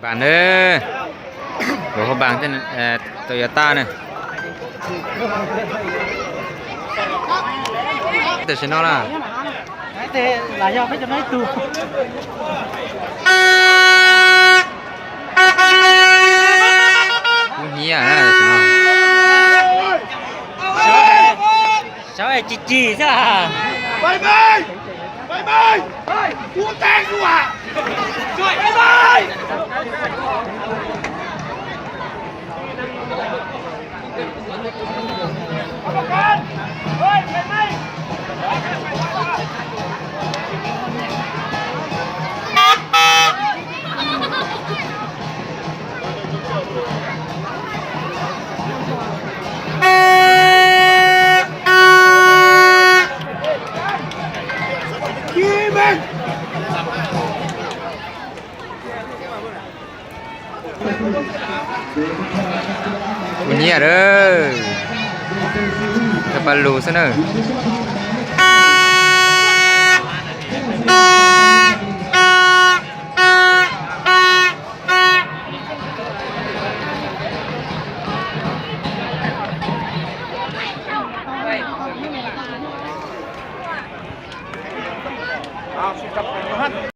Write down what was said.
ບາງເດີ ໂອ້ໂຫ ບາງເຊັ່ນ ເອີ ໂຕໂຍຕ້າເນີ ເຕະຊະນອລລະ ເຕະຫຼາຍຢ່າງໄປຈະໄດ້ຕູ ເຮີຍນະ ຊາວເອັດຈີຈີຊະ ໄປໄປ ໄປໄປ ກູແຕກຢູ່ຫວາ ໄປໄປ ກຳມະການ ໄປໄປ ບຸນເຮຍເດີ ຈະບັນລູຊະເນີ. ອ້າວ ຊິກັບໄປຢູ່ຫັ້ນ.